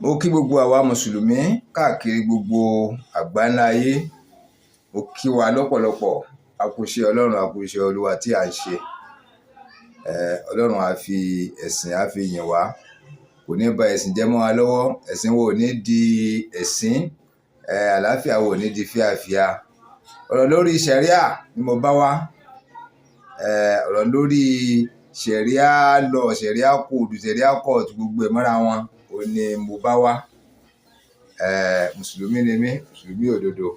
Mo kí gbogbo àwa mùsùlùmí káàkiri gbogbo àgbáńlá ayé. Mo kí wa lọ́pọ̀lọpọ̀. A kú iṣẹ́ Ọlọ́run, a kú iṣẹ́ Olúwa tí à ń ṣe. Ọlọ́run á fi ẹ̀sìn, á fi yìn wá. Kò ní ba ẹ̀sìn jẹ́ mọ́ wa lọ́wọ́. Ẹ̀sìn wa ò ní di ẹ̀sín. Àlàáfíà wa ò ní di fíafía. Ọ̀rọ̀ lórí Sharia ni mo bá wá. Ọ̀rọ̀ lórí Sharia law, Sharia code, Sharia court, gbogbo ẹ̀ mọ́ra wọn, òun ni mo bá wá. Mùsùlùmí ni mí, mùsùlùmí òdodo.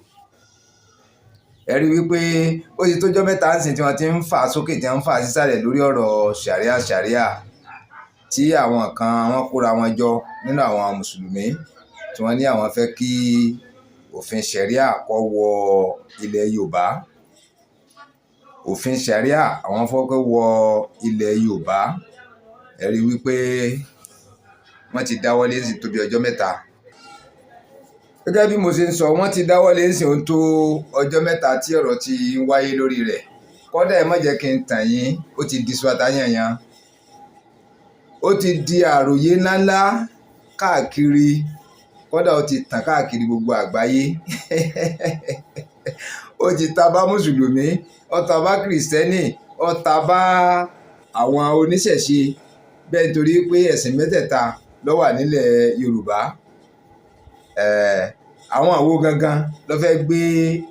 Ẹ rí wípé ó ti tójọ́ mẹ́ta ńsìn tí wọ́n ti ń fà sókè, tí wọ́n ń fà sísàlẹ̀ lórí ọ̀rọ̀ Sharia Sharia, tí àwọn kan wọ́n kóra wọn jọ nínú àwọn mùsùlùmí, tí wọ́n ní àwọn fẹ́ kí òfin Sharia kó wọ ilẹ̀ Yorùbá. Òfin Sharia, àwọn fẹ́ kó wọ ilẹ̀ Yorùbá. Ẹ rí wípé wọ́n ti dáwọ́lé sí tó bí ọjọ́ mẹ́ta. Gẹ́gẹ́ bí mo ṣe ń sọ, wọ́n ti dáwọ́lé sí ohun tó ọjọ́ mẹ́ta tí ọ̀rọ̀ ti ń wáyé lórí rẹ̀. Kódà, ẹ má jẹ́ kí n tàn yín, ó ti di sùwàtà yànyàn. Ó ti di àròyé ńláńlá káàkiri. Kódà, ó ti tàn káàkiri gbogbo àgbáyé. Ó ti ta bá mùsùlùmí, ó ta bá kìrìsìtẹ́nì, ó ta bá àwọn oníṣẹ̀ṣe. Bẹ́ẹ̀ nítorí pé ẹ̀sìn mẹ́tẹ̀ẹ̀ta ló wà nílẹ̀ Yorùbá. Àwọn àwo gangan ló fẹ́ gbé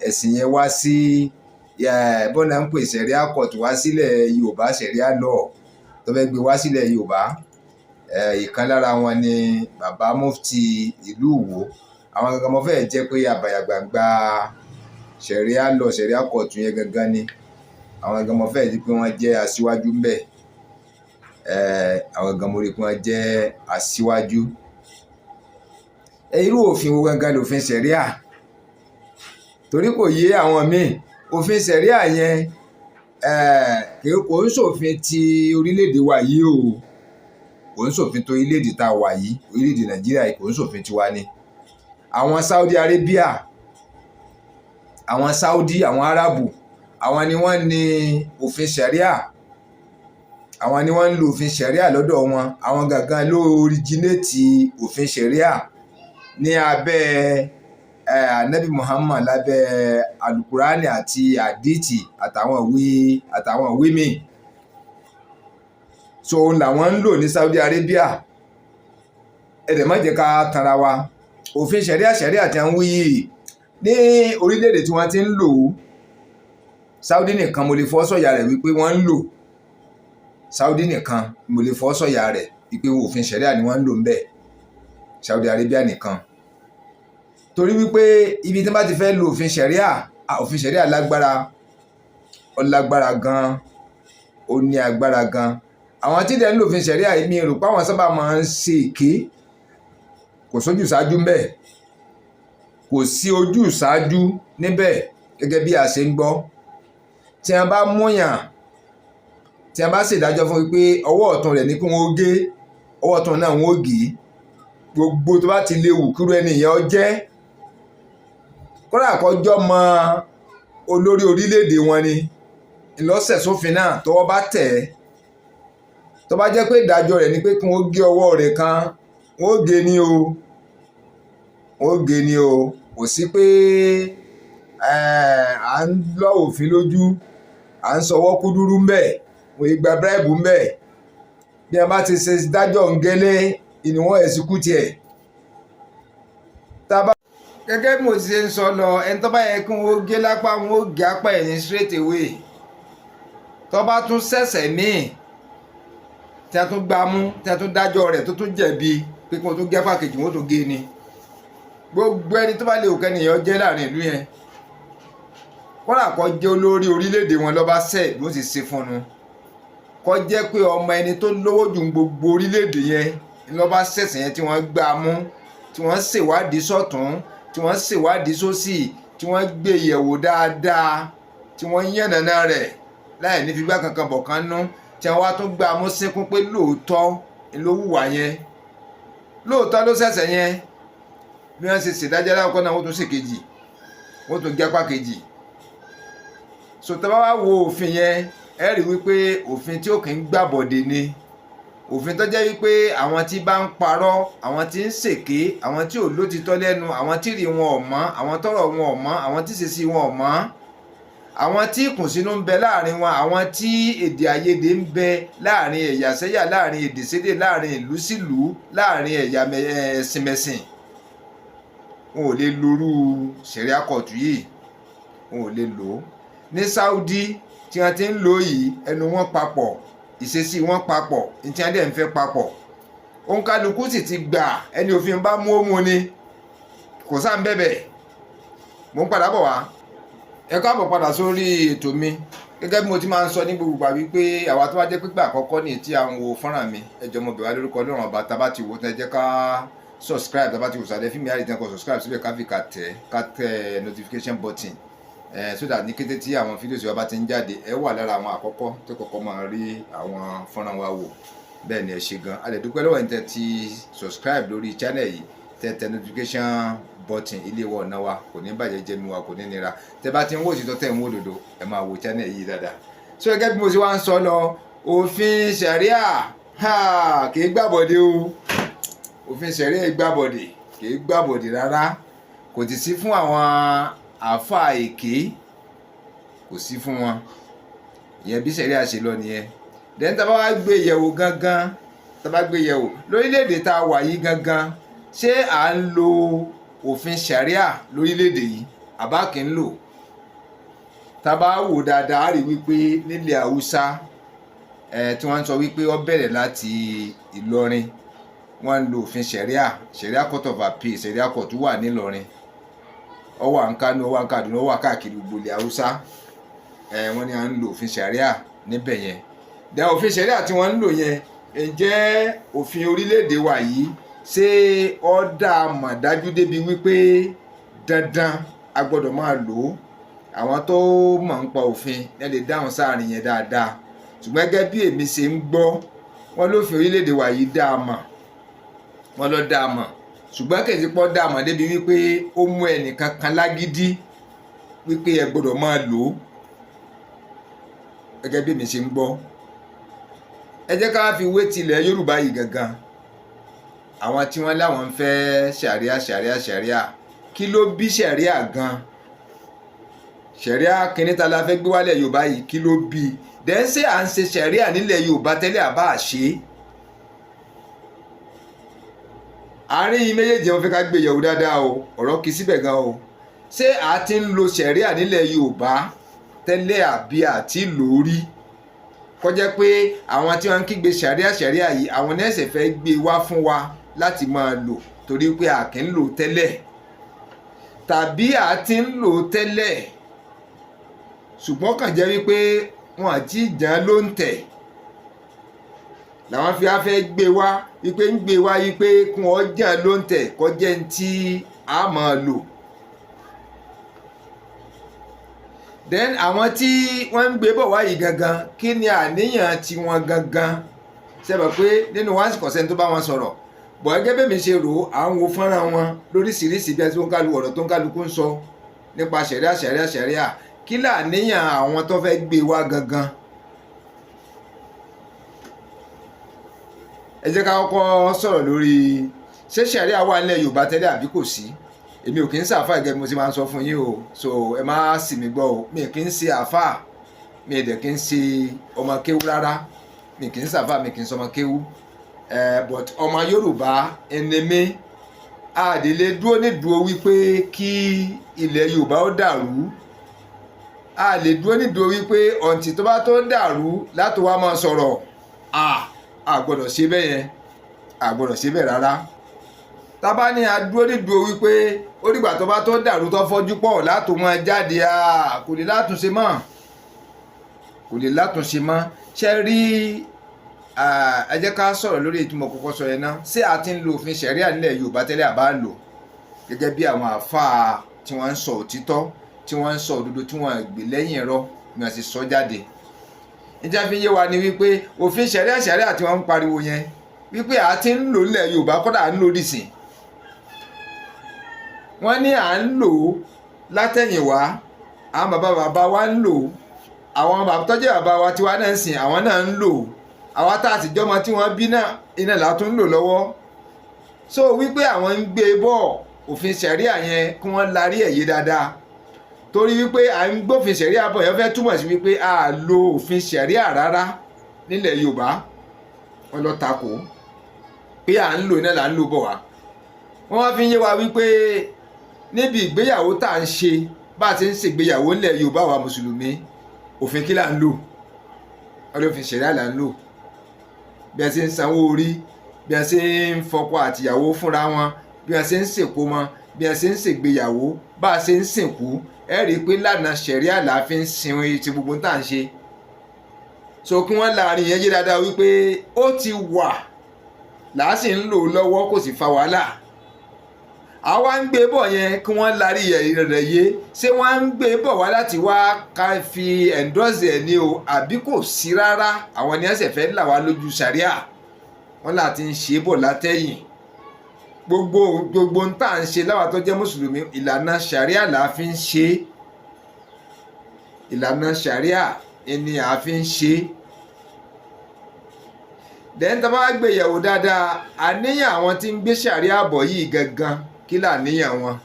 ẹ̀sìn yẹn wá sí bọ́nà ń pè Sharia court wá sílẹ̀ Yorùbá, Sharia law tó fẹ́ gbé wá sílẹ̀ Yorùbá. Ìkan lára wọn ni bàbá mufti ìlú Ìwó. Àwọn gangan mo fẹ́ jẹ́ pé àbàyàgbàǹgbà Sharia law, Sharia court yẹn gangan ni. Àwọn gangan mo fẹ́ jẹ́ pé wọ́n jẹ́ aṣíwájú ńbẹ̀. Àwọn gangan mo rí pé wọ́n jẹ́ aṣíwájú. Irú òfin wo gangan lòfin Sharia? Torí kò yé àwọn míì. Òfin Sharia yẹn kò ń ṣòfin ti orílẹ̀-èdè wa yìí o. Kò ń ṣòfin tó orílẹ̀-èdè tá a wà yìí, orílẹ̀-èdè Nàìjíríà yìí, kò ń ṣòfin tiwa ni. Àwọn Saudi Arabia, àwọn Saudi, àwọn Arabu, àwọn ni wọ́n ní òfin Sharia. Àwọn ni wọ́n ń lo òfin Sharia lọ́dọ̀ wọn. Àwọn gangan ló originate òfin Sharia ní abẹ́ Anabi Muhammad, lábẹ́ Alukurani àti Hadith àtàwọn ìwé míì. So òun làwọn ń lò ní Saudi Arabia. Ẹ dẹ̀ má jẹ́ ká tanra wa. Òfin Sharia Sharia tí a ń wí yìí, ní orílẹ̀-èdè tí wọ́n ti ń lò ó, Saudi nìkan mo lè fọ́ sọ̀yà rẹ̀ wípé wọ́n ń lò. Saudi nìkan mo lè fọ́ sọ̀yà rẹ̀ wípé òfin Sharia ni wọ́n ń lò ń bẹ̀. Saudi Arabia nìkan. Torí wípé ibi tí wọ́n bá ti fẹ́ lo òfin Sharia, òfin Sharia lágbára, ó lágbára gan, ó ní agbára gan. Àwọn tí dẹ̀ ń lo òfin Sharia yìí, mi rò pé àwọn sábà máa ń ṣe èké. Kò sójú ṣáájú ńbẹ̀. Kò sí ojú ṣáájú níbẹ̀ gẹ́gẹ́ bí a ṣe ń gbọ́. Tí wọ́n bá múyàn, tí wọ́n bá ṣèdájọ́ fún wípé ọwọ́ ọ̀tún rẹ̀ ní kí wọ́n gé, ọwọ́ ọ̀tún náà wọ́n ó gé. Gbogbo tó bá ti léwu kúrú ẹni yẹn ó jẹ́. Kódà kọjọ́ mọ olórí orílẹ̀-èdè wọn ni ìlọ́sẹ̀ sófin náà, tọwọ́ bá tẹ̀ ẹ́, tó bá jẹ́ pé ìdájọ́ rẹ̀ ni pé kí wọ́n gé ọwọ́ rẹ̀ kan, wọ́n ó gé ní o, wọ́n ó gé ní o. Kò sí pé à ń lọ òfin lójú, à ń sọwọ́ kúdúrú ńbẹ̀, wọ́n gba bribe ńbẹ̀. Bí wọ́n bá ti ṣe dájọ́ ńgẹ́lẹ́ ni wọ́n execute ẹ̀. Gẹ́gẹ́ bí mo ti ṣe ń sọ lọ, ẹni tó bá yẹ kí wọ́n gé lápá, wọ́n ó gé apá ẹ̀ ní straight away. Tó bá tún ṣẹ̀ṣẹ̀ míì tí a tún gbá mú, tí a tún dájọ́ rẹ̀, tó tún jẹ̀bi pé kí wọ́n tún gé apá kejì, wọ́n tún gé ni. Gbogbo ẹni tó bá lè òkè nìyẹn jẹ́ láàrin ìlú yẹn, kódà kó jẹ́ olórí orílẹ̀-èdè wọn ló bá ṣẹ̀, bí ó sì ṣe fún un, kó jẹ́ pé ọmọ ẹni tó lówó jù gbogbo orílẹ̀-èdè yẹn ló bá ṣẹ̀ṣẹ̀ yẹn, tí wọ́n gbá mú, tí wọ́n ṣèwádìí sọ́tún, tí wọ́n ṣèwádìí sósì, tí wọ́n gbé yẹ̀wò dáadáa, tí wọ́n yànnàná rẹ̀ láì ní figbá kankan bọ̀ kan nú, tí wọ́n wá tún gbá mú sínkún pé lóòótọ́ ló hùwà yẹn, lóòótọ́ ló ṣẹ̀ṣẹ̀ yẹn, bí wọ́n ṣe ṣèdájọ́ lákòókò náà, wọ́n tún ṣèkejì, wọ́n tún gé apá kejì. So tá bá wá wo òfin yẹn, ẹ rí wípé òfin tí ó kì í gbàbọ̀dé ni. Òfin tó jẹ́ wípé àwọn tí bá ń parọ́, àwọn tí ń ṣèké, àwọn tí ò lótìtọ́ lẹ́nu, àwọn tí rí wọn ò mọ́, àwọn tọ́rọ̀ wọn ò mọ́, àwọn tí ṣèṣì wọn ò mọ́, àwọn tí ìkùnsínú ń bẹ láàrin wọn, àwọn tí èdè àìyedè ń bẹ láàrin ẹ̀yà sẹ́yà, láàrin èdè sédè, láàrin ìlú sílùú, láàrin ẹ̀yà ẹ̀sìnmẹ̀sìn, wọn ò lè lorú ṣẹ̀ríà court yìí, wọn ò lè lò ó. Ní Saudi tí wọ́n ti ń lò yìí, ẹnu wọn papọ̀, ìṣesí wọn papọ̀, ní tí wọ́n dẹ̀ ń fẹ́ papọ̀. Òǹkàlùkù sì ti gbà, ẹni òfin bá mú ó mú ni, kò sáà ń bẹ̀bẹ̀. Mò ń padà bọ̀ wá. Ẹ káàbọ̀ padà sórí ètò mi. Gẹ́gẹ́ bí mo ti máa ń sọ ní gbogbo ìgbà wípé àwa tó bá jẹ́ pípẹ́ àkọ́kọ́ ní tí à ń wo fọ́nrán mi, ẹ jọ̀ọ́, mo bẹ̀ wá lórúkọ Ọlọ́run Ọba, tá a bá ti wò tẹ́, jẹ́ ká subscribe. Tá a bá ti wò sàlẹ̀ fíìmù yàrá ìtàn, kọ subscribe síbẹ̀, ká fi ká tẹ notification button ẹ, so that ní kété tí àwọn fídíò wa bá ti ń jáde, ẹ wà lára àwọn àkọ́kọ́ tó kọ́kọ́ máa rí àwọn fọ́nrán wa wò. Bẹ́ẹ̀ ni, ẹ ṣe gan. A lè dúpẹ́ lọ́wọ́ ẹni tẹ́ ti subscribe lórí channel yìí, tẹ tẹ notification button. Ilé wa, ọ̀nà wa kò ní bàjẹ́, jẹ́ mi wa kò ní nira. Tẹ bá ti ń wò òtítọ́, tẹ̀ ń wò òdodo, ẹ máa wo channel yìí dáadáa. So gẹ́gẹ́ bí mo ṣe wá ń sọ lọ, òfin ṣẹ̀ríà kì í gbàbọ̀dé o. Òfin ṣẹ̀ríà gbàbọ̀dé, kì í gbàbọ̀dé rárá. Kò ti sí fún àwọn àáfàá èké, kò sí fún wọn. Ìyẹn bí ṣẹ̀ríà ṣe lọ nìyẹn. Then tá a bá wá gbé yẹ̀wò gangan, tá a bá gbé yẹ̀wò lórílẹ̀‐èdè tá a wà yìí gangan, ṣé à ń lo òfin ṣẹ̀ríà lórílẹ̀‐èdè yìí àbá kì í lò? Tá a bá wò dáadáa, á rí wípé nílẹ̀ Haúsá ẹ̀ tí wọ́n ń sọ wípé ó bẹ̀rẹ̀ láti Ìlọrin, wọ́n ń lo òfin ṣẹ̀ríà. Ṣẹ̀ríà Court of Appeal, ṣẹ̀ríà court wà nílọrin, ó wà ń Kánò, ó wà ń Kàdúná, ó wà káàkiri gbogbo ilẹ̀ Haúsá ẹ̀. Wọ́n ní à ń lo òfin ṣẹ̀ríà níbẹ̀ yẹn. Dẹ̀ òfin ṣẹ̀ríà tí wọ́n ń lò yẹn, ǹjẹ́ òfin orílẹ̀-èdè wa yìí, ṣé ó dá a mọ̀ dájú débi wípé dandan a gbọ́dọ̀ máa lò ó? Àwọn tó mọ̀ ń pa òfin ẹ lè dáhùn sáàrin yẹn dáadáa. Ṣùgbọ́n gẹ́gẹ́ bí èmi ṣe ń gbọ́, wọ́n lófin orílẹ̀-èdè wa yìí dá a mọ̀, wọ́n lọ dá a mọ̀, ṣùgbọ́n kì í ṣe pọ́ dá a mọ̀ débi wípé ó mú ẹnìkan kan lágídí wípé ẹ gbọ́dọ̀ máa lò ó. Gẹ́gẹ́ bí èmi ṣe ń gbọ́, ẹ jẹ́ ká fi wé tilẹ̀ Yorùbá yìí gangan. Àwọn tí wọ́n láwọn ń fẹ́ ṣàríà, ṣàríà, ṣàríà, kí ló bí ṣàríà gan? Ṣàríà kínní ta la fẹ́ gbé wálẹ̀ Yorùbá yìí, kí ló bí? Dẹ́sẹ̀ à ń ṣe ṣàríà nílẹ̀ Yorùbá tẹ́lẹ̀ àbá ṣe? Àárín yìí méjèèjì, wọn fẹ́ ká gbé yẹ̀wò dáadáa o. Ọ̀rọ̀ kì í síbẹ̀ gan o. Ṣé a ti ń lo ṣẹ̀ríà nílẹ̀ Yorùbá tẹ́lẹ̀ àbí àti lórí kọjá pé àwọn tí wọ́n ń kígbe ṣàríà ṣàríà yìí, àwọn nẹ́ẹ̀sẹ̀ fẹ́ gbé wá fún wa láti máa lò torí pé a kì í lò tẹ́lẹ̀, tàbí a ti ń lò tẹ́lẹ̀ ṣùgbọ́n kàn jẹ́ wípé wọn àti ìjà ló ń tẹ̀ làwọn fi á fẹ́ gbé wá, wípé ń gbé wá wípé kí wọ́n jà ló ń tẹ̀ kọjá ní tí a máa lò? Then àwọn tí wọ́n ń gbé bọ̀ wá yìí gangan, kí ni àníyàn tiwọn gangan? Ṣe mọ̀ pé nínú one consent tó bá wọn sọ̀rọ̀ bọ̀, gẹ́gẹ́ bí mi ṣe rò ó, à ń wo fọ́nrán wọn lóríṣiríṣi bí ẹ tí ó ń kálu ọ̀rọ̀ tó ń kálukú ń sọ nípa ṣẹ̀ríà, ṣẹ̀ríà, ṣẹ̀ríà, kí làníyàn àwọn tó fẹ́ gbé wá gangan? Ẹ jẹ́ ká kọ́kọ́ sọ̀rọ̀ lórí ṣé ṣẹ̀ríà wà nílẹ̀ Yorùbá tẹ́lẹ̀ àbí kò sí. Èmi ò kì í ṣàfà, gẹ́gẹ́ bí mo ti máa ń sọ fún yín o, so ẹ má sì mí gbọ́ o. Mi kì í ṣe àfà, mi ì dẹ̀ kì í ṣe ọmọ kéwú rárá. Mi kì í ṣàfà, mi kì í ṣe ọmọ kéwú ẹ, but ọmọ Yorùbá ẹni mi. Àdèlè dúró nídúró wípé kí ilẹ̀ Yorùbá ó dàrú. A lè dúró nídúró wípé ọ̀ǹtì tó bá tó dàrú láti wá máa sọ̀rọ̀. A gbọ́dọ̀ ṣe bẹ́ẹ̀ yẹn, a gbọ́dọ̀ ṣe bẹ́ẹ̀ rárá. Tábà ní a dúró nídúró wípé ó dìgbà tó bá tó dàrú, tó fọ́jú pọ̀ látò máa jáde, kò lè látúnṣe mọ́, kò lè látúnṣe mọ́. Ṣe rí, ẹ jẹ́ ká sọ̀rọ̀ lórí ìtumọ̀ kọ́kọ́ sọ yẹn ná. Ṣé a ti ń lo òfin ṣẹ̀ríà nílẹ̀ Yorùbá tẹ́lẹ̀ àbá lò? Gẹ́gẹ́ bí àwọn àáfàá tí wọ́n ń sọ òtítọ́, tí wọ́n ń sọ òdodo, tí wọ́n gbè lẹ́yìn ẹ̀rọ ni wọ́n sì sọ jáde, níjà fi yé wa ni wípé òfin ṣẹ̀ríà, ṣẹ̀ríà tí wọ́n ń pariwo yẹn, wípé a ti ń lò nílẹ̀ Yorùbá, kódà à ń lò dìsìn. Wọ́n ní à ń lò ó látẹ̀yìnwá, àwọn bàbá bàbá wa ń lò ó, àwọn bàbá tó jẹ́ bàbá wa tiwa náà ń sìn, àwọn náà ń lò ó. Àwa tá a sì jọmọ tí wọ́n bí náà, iná là tún ń lò lọ́wọ́. So wípé àwọn ń gbé bọ̀ òfin ṣẹ̀ríà yẹn, kí wọ́n larí ẹ̀ yé dáadáa, torí wípé à ń gbófin ṣẹ̀ríà bọ̀ yẹn fẹ́ túmọ̀ sí wípé a lo òfin ṣẹ̀ríà rárá nílẹ̀ Yorùbá. Wọ́n lọ takò pé à ń lò, iná là ń lò bọ̀ wá. Wọ́n wá fi ń yé wa wípé níbi ìgbéyàwó tá à ń ṣe, bá a ti ń ṣègbéyàwó nílẹ̀ Yorùbá wa mùsùlùmí, òfin kí là ń lò? Wọ́n lófin ṣẹ̀ríà là ń lò. Bí a ṣe ń sanwó orí, bí a ṣe ń fọkọ àtìyàwó fúnra wọn, bí a ṣe ń ṣèkómọ, bí a ṣe ń ṣègbéyàwó, bá a ṣe ń sìnkú, ẹ rí i pé lánàá ṣẹ̀ríà là fi ń sin ti gbogbo tá à ń ṣe. So kí wọ́n láàrin yẹn yé dáadáa wípé ó ti wà làásì ń lò lọ́wọ́, kò sì fa wàhálà. Àwa ń gbé bọ̀ yẹn, kí wọ́n larí rẹ̀ yé. Ṣé wọ́n ń gbé bọ̀ wá láti wá ká fi endorse ẹ̀ ní o, àbí kò sí rárá, àwọn ni ẹsẹ̀ fẹ́ là wá lójú sàríà? Wọ́n láti ń ṣe bọ̀ látẹ̀yìn. Gbogbo gbogbo ń tà ń ṣe láwa tó jẹ́ mùsùlùmí, ìlànà sàríà là fi ń ṣe. Ìlànà sàríà ni à fi ń ṣe. Then tá a bá gbé yẹ̀wò dáadáa, àníyàn àwọn tí ń gbé sàríà bọ̀ yìí gangan, kí làníyàn wọn?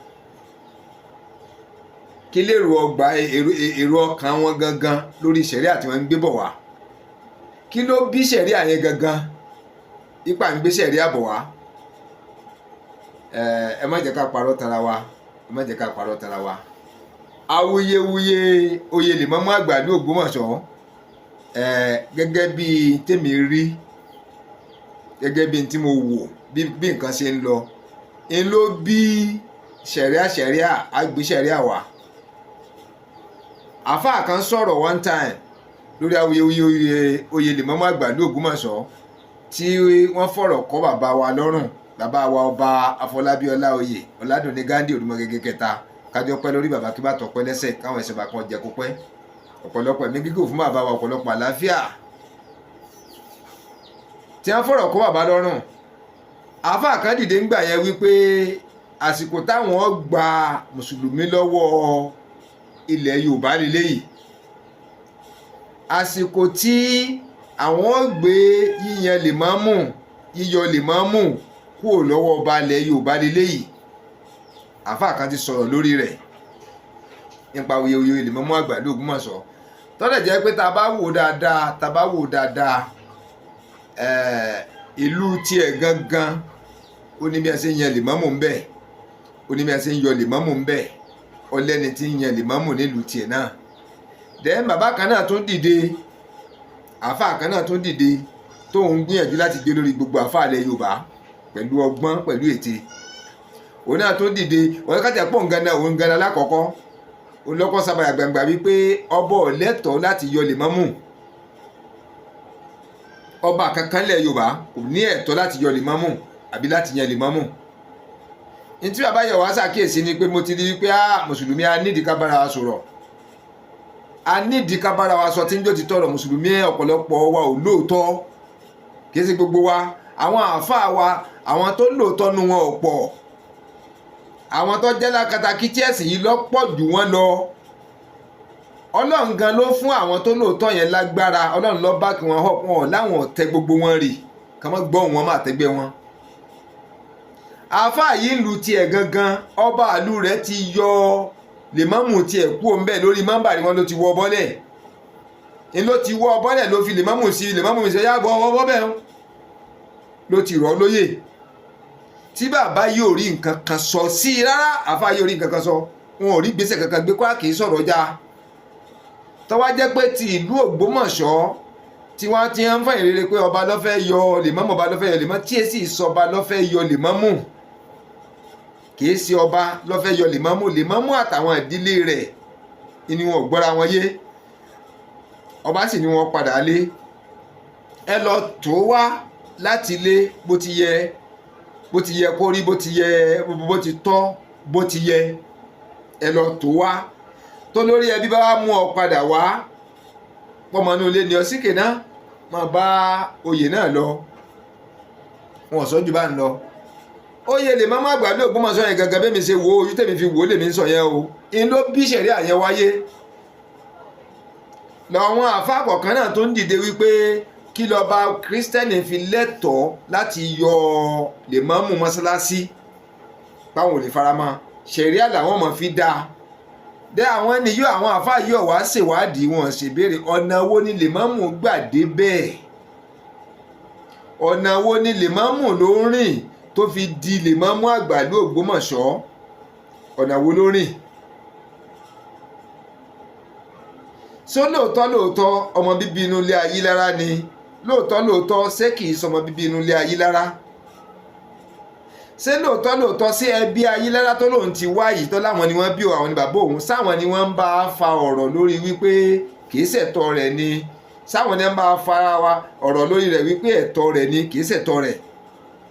Kí lèrò ọgbà èrò ọkàn wọn gangan lórí sẹ̀ríà tí wọ́n ń gbé bọ̀ wá? Kí ló bí sẹ̀ríà yẹn gangan, ipa ń gbé sẹ̀ríà bọ̀ wá? Ẹ má jẹ́ ká parọ́ tara wa, ẹ má jẹ́ ká parọ́ tara wa. Awuyewuye oyè lèmọ́mú àgbà ní Ògbómọ̀ṣọ́, gẹ́gẹ́ bí tèmi rí, gẹ́gẹ́ bí tí mo wò, bí nǹkan ṣe ń lọ, ń ló bí sẹ̀ríà. Sẹ̀ríà àgbé sẹ̀ríà wá. Àáfàá kan sọ̀rọ̀ one time lórí awuyewuye oyè lèmọ́mú àgbà ní Ògbómọ̀ṣọ́, tí wọ́n fọ̀rọ̀ kọ́ bàbá wa lọ́rùn, bàbá wa Ọba Afọlábí Ọláoyè Ọládùnní Ghandi Òdùmọ̀gẹ́gẹ́ kẹta. Kájọ pẹ́ lórí bàbá, kí bá tọ̀ pẹ́ lẹ́sẹ̀, káwọn ẹsẹ̀ bá kan jẹ́ kó pẹ́. Ọ̀pọ̀lọpọ̀ ẹ̀mí gígùn fún bàbá wa, ọ̀pọ̀lọpọ̀ àlàáfíà. Tí wọ́n fọ̀rọ̀ kọ́ bàbá lọ́rùn, àáfàá kan dìde ńgbà yẹn wípé àsìkò táwọn gba mùsùlùmí lọ́wọ́ ilẹ̀ Yorùbá lélẹ́yìí, àsìkò tí àwọn gbé yíyan lèmọ́mù, yíyọ lèmọ́mù kúrò lọ́wọ́ ọba ilẹ̀ Yorùbá lélẹ́yìí. Àáfàá kan ti sọ̀rọ̀ lórí rẹ̀ nípa awuyewuye lèmọ́mù àgbà ní Ògbómọ̀ṣọ́, tọ́lẹ̀ jẹ́ pé tá a bá wò dáadáa, tá a bá wò dáadáa, ìlú tiẹ̀ gangan, ó ní bí a ṣe ń yan lèmọ́mù ń bẹ̀, ó ní bí a ṣe ń yọ lèmọ́mù ń bẹ̀, ọlẹ́ni tí ń yan lèmọ́mù nílùú tiẹ̀ náà. Then bàbá kan náà tún dìde, àáfàá kan náà tún dìde, tóun gbìyànjú láti gbé lórí gbogbo àáfàá ilẹ̀ Yorùbá pẹ̀lú ọgbọ́n, pẹ̀lú ète. Òun náà tún dìde. Òun kájà pọ̀ nǹkan náà, òun gan alákọ̀ọ́kọ́ olọ́kọ́ sábàyà gbangba wípé ọba ò lẹ́tọ̀ọ́ láti yọ lèmọ́mù. Ọba kankan lẹ̀ Yorùbá kò ní ẹ̀tọ́ láti yọ lèmọ́mù àbí láti yan lèmọ́mù. Ní tí bàbá yẹ̀ wá ṣàkíyèsí ni pé mo ti rí wípé mùsùlùmí, a nídìí ká bára wa sọ̀rọ̀, a nídìí ká bára wa sọ tí ń jó ti tọrọ. Mùsùlùmí, ọ̀pọ̀lọpọ̀ wa ò lóòótọ́. Kì í ṣe gbogbo wa. Àwọn àáfàá wa, àwọn tó lóòótọ́ nu wọn ò pọ̀. Àwọn tó jẹ́ lákatakítí ẹ̀sìn yìí lọ́pọ̀ jù wọ́n lọ. Ọlọ́run gan ló fún àwọn tó lóòótọ́ yẹn lágbára. Ọlọ́run ló bá kí wọ́n họ̀ wọn láwọn ọ̀tẹ́ gbogbo wọn rì kí wọ́n gbọ́ wọn máa tẹ́gbẹ́ wọn. Àáfàá yìí ń lu tiẹ̀ gangan, ọba àlù rẹ̀ ti yọ lèmọ́mù tiẹ̀ kú òun bẹ́ẹ̀ lórí mọ́mbàrí wọn, ló ti wọ bọ́lẹ̀, ń ló ti wọ bọ́lẹ̀, ló fi lèmọ́mù sí lèmọ́mù mi sọ yá bọ́ ọwọ́ bẹ́ẹ̀, ló ti rọ̀ ọ́ lóyè. Tí bàbá yóò rí nǹkan kan sọ sí i rárá, àáfàá yóò rí nǹkan kan sọ, wọn ò rí gbèsè kankan gbé kó kì í sọ̀rọ̀ já. Tọ́wá jẹ́ pé ti ìlú Ògbómọ̀ṣọ́ tí wọ́n ti ń fẹ̀yìn rere pé ọba ló fẹ́ yọ lèmọ́mù, ọba ló fẹ́ yọ lèmọ́, tí èsì ìsọba ló fẹ́ yọ lèmọ́mù, kì í ṣe ọba ló fẹ́ yọ lèmọ́mù. Lèmọ́mù àtàwọn ìdílé rẹ̀ ni wọn ò gbọ́ra wọn yé. Ọba sì ni wọ́n padà lé, ẹ lọ tó wá láti lé bó ti yẹ, bó ti yẹ kó rí, bó ti yẹ, bó ti tọ́, bó ti yẹ, ẹ lọ tó wá. Tó lórí ẹbí bá wá mú ọ padà wá, pọmọnú ilé ni ọ síkè náà máa bá oyè náà lọ. Wọn ò sọ́jú bá ń lọ. Oyè lè má má gbàgbé Ògbómọ̀ṣọ́ yẹn gangan, bẹ́ẹ̀ mi ṣe wo ojú tèmi fi wò ó lèmi ń sọ yẹn o, in ló bí sẹ̀rí àyẹn wáyé. Làwọn àfa kọ̀ọ̀kan náà tó ń dìde wípé Kí lọ́ba Kírísítẹ́nì fi lẹ́tọ̀ọ́ láti yọ lèmọ́mù mọ́sálásí báwọn ò lè faramọ́? Ṣẹ̀ríà làwọn ọmọ fi dáa dé. Àwọn ènìyàn, àwọn àáfàá yìí ọ̀wá ṣèwádìí, wọn ṣèbéèrè ọ̀nà wo ni lèmọ́mù gbà dé bẹ́ẹ̀, ọ̀nà wo ni lèmọ́mù ló ń rìn tó fi di lèmọ́mù àgbà ìlú Ògbómọ̀ṣọ́? Ọ̀nà wo ló rìn? Ṣó lóòótọ́ lóòótọ́ ọmọ bíbí inú ilé Ayílára ni? Lóòótọ́ lóòótọ́, ṣé kìí sọmọ bíbí inú ilé Ayílára? Ṣé lóòótọ́ lóòótọ́, sí ẹbí Ayílára tó lóun ti wá yìí, tó láwọn ni wọ́n bí àwọn ni bàbá òun, sáwọn ni wọ́n ń bá a fa ọ̀rọ̀ lórí wípé kìí ṣẹ̀tọ́ rẹ̀ ni? Sáwọn ni wọ́n bá a fa ọ̀rọ̀ lórí rẹ̀ wípé ẹ̀tọ́ rẹ̀ ni, kìí ṣẹ̀tọ́ rẹ̀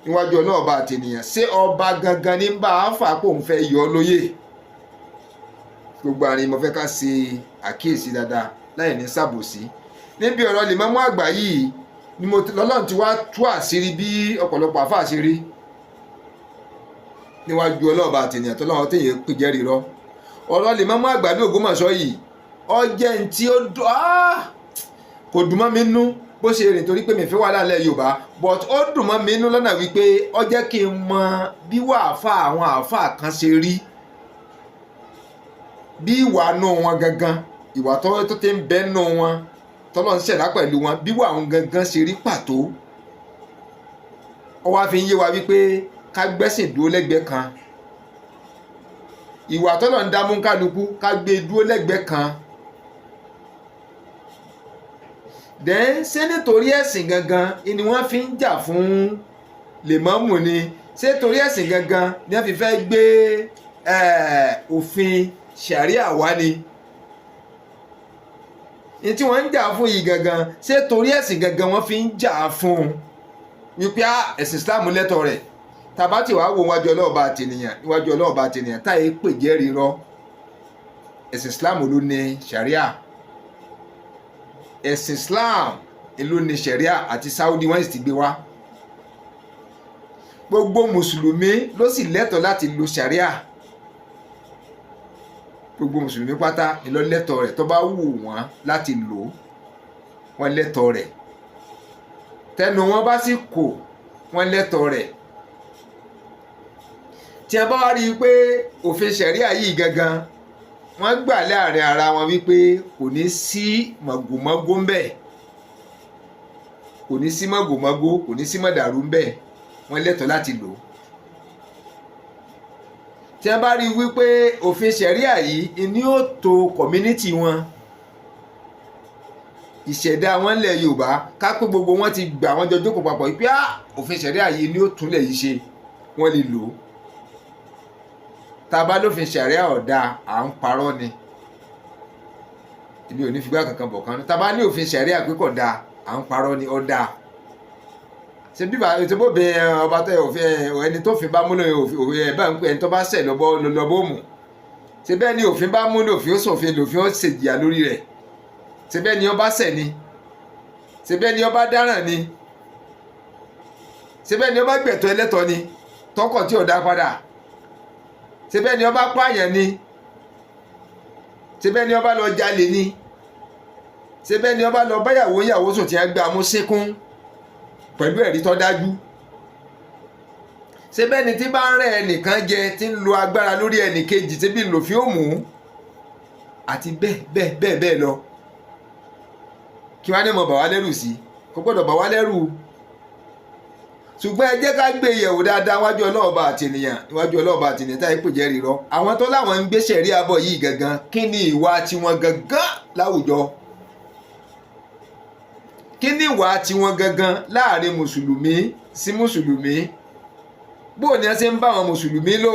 níwájú ọlọ́ọ̀ba àtẹnìyàn? Ṣé ọba gangan ní bá a fà kó òun fẹ́ yọ ọ́ lóyè? Gbogbo àárín mo fẹ́ ká ṣe àkíyèsí dáadáa láì ní ṣàbòsí. Níbi ọ̀rọ̀ lèmọ́mú àgbà yìí ni mo lọ́lọ́run ti wá tú àṣírí bí ọ̀pọ̀lọpọ̀ àfáà ṣe rí níwájú ọlọ́ọ̀ba àtẹnìyàn tó lọ́wọ́ téèyàn pè jẹ́rìí rọ́. Ọ̀rọ̀ lèmọ́mú àgbà ní Ògbómọ̀ṣọ́ yìí, ó jẹ́ ní tí ó dùn, kò dùn mọ́ mi nú bó ṣe rìn, torí pé mi fẹ́ wà lálẹ́ Yorùbá, but ó dùn mọ́ mi nú lọ́nà wípé ó jẹ́ kí n mọ bí wà àáfà àwọn àáfà kan ṣe rí, bí ìwà nù wọn gangan, ìwà tó ti ń bẹ́ nù wọn, tọ́lọ́ ń ṣẹ̀dá pẹ̀lú wọn, bí wà wọn gangan ṣe rí pàtó. Ó wá fi ń yé wa wípé ká gbẹ́sìn dúró lẹ́gbẹ̀ẹ́ kan, ìwà tọ́lọ́ ń dá mú kálukú, ká gbé dúró lẹ́gbẹ̀ẹ́ kan. Then ṣé nítorí ẹ̀sìn gangan ni wọ́n fi ń jà fún lèmọ́mù ni? Ṣé torí ẹ̀sìn gangan ni wọ́n fi fẹ́ gbé òfin ṣàríà wá ni? Ní tí wọ́n ń jà fún yìí gangan, ṣé torí ẹ̀sìn gangan wọ́n fi ń jà fún un wípé ẹ̀sìn Islam lẹ́tọ̀ọ́ rẹ̀? Tàbá tí wàá wo níwájú ọlọ́ọ̀bá àtẹnìyàn, níwájú ọlọ́ọ̀bá àtẹnìyàn táyé pè jẹ́rìí rọ́, ẹ̀sìn Islam ló ní ṣàríà. Ẹ̀sìn Islam ló ní ṣẹ̀ríà àti Saudi, wọ́n sì ti gbé wá. Gbogbo mùsùlùmí ló sì lẹ́tọ̀ọ́ láti lo ṣàríà. Gbogbo mùsùlùmí pátá ni ló lẹ́tọ̀ọ́ rẹ̀. Tó bá wù wọ́n láti lò ó, wọ́n lẹ́tọ̀ọ́ rẹ̀. Tẹnu wọn bá sì kò, wọ́n lẹ́tọ̀ọ́ rẹ̀. Tí a bá wá rí i pé òfin ṣẹ̀ríà yìí gangan, wọ́n gbà láàrin ara wọn wípé kò ní sí màgòmágó ńbẹ̀, kò ní sí màgòmágó, kò ní sí màdàrú ńbẹ̀, wọ́n lẹ́tọ̀ọ́ láti lò ó. Tí a bá rí i wípé òfin ṣẹ̀ríà yìí ni ó tó community wọn, ìṣẹ̀dá wọn lẹ̀ Yorùbá, ká pé gbogbo wọn ti gbà, wọ́n jọ jókòó papọ̀ wípé òfin ṣẹ̀ríà yìí ni ó túnlẹ̀ yìí ṣe, wọ́n lè lò ó. Tá a bá lófin ṣẹ̀ríà ọ̀dà, à ń parọ́ ni. Èmi ò ní figbá kankan bọ̀ kan. Tá a bá ní òfin ṣẹ̀ríà pé kò dáa, à ń parọ́ ni. Ọ̀dà ṣe bí ṣe bó bẹ ọba tó òfin ẹni tó fi bá múlò òfin ẹ bá ń pè ẹni tó bá ṣẹ̀ lọ́bọ̀ lọ́bọ̀ mú. Ṣe bẹ́ẹ̀ ni òfin bá múlò, òfin ó ṣòfin, lòfin ó ṣèjìyà lórí rẹ̀. Ṣe bẹ́ẹ̀ ni ọba ṣẹ̀ ni? Ṣe bẹ́ẹ̀ ni ọba dáràn ni? Ṣe bẹ́ẹ̀ ni ọba gbẹ̀tọ́ ẹlẹ́tọ́ ni tọkọ̀ tí ò dá padà? Ṣe bẹ́ẹ̀ ni ọba pààyàn ni? Ṣe bẹ́ẹ̀ ni ọba lọ jalè ni? Ṣe bẹ́ẹ̀ ni ọba lọ báyàwó ìyàwó sùn tí wọ́n gbé amú síkún pẹ̀lú ẹ̀rí tó dájú? Ṣe bẹ́ẹ̀ ni tí bá ń rẹ́ ẹnìkan jẹ, tí ń lo agbára lórí ẹnìkejì, tí bí lòfin ó mú, àti bẹ́ẹ̀ bẹ́ẹ̀ bẹ́ẹ̀ bẹ́ẹ̀ lọ? Kí wọ́n á ní mọ̀ bà wá lẹ́rù sí? Kò gbọ́dọ̀ bà wá lẹ́rù. Ṣùgbọ́n ẹ jẹ́ ká gbé yẹ̀wò dáadáa níwájú ọlọ́ọ̀bá àtẹnìyàn, níwájú ọlọ́ọ̀bá àtẹnìyàn táyé pè jẹ́ rírọ́. Àwọn tó láwọn ń gbé ṣẹ̀ríà bọ̀ yìí gangan, kí ni ìwà tiwọn gangan láwùjọ? Kí ni ìwà tiwọn gangan láàrin mùsùlùmí sí mùsùlùmí? Bó ni ẹ ṣe ń bá àwọn mùsùlùmí lò?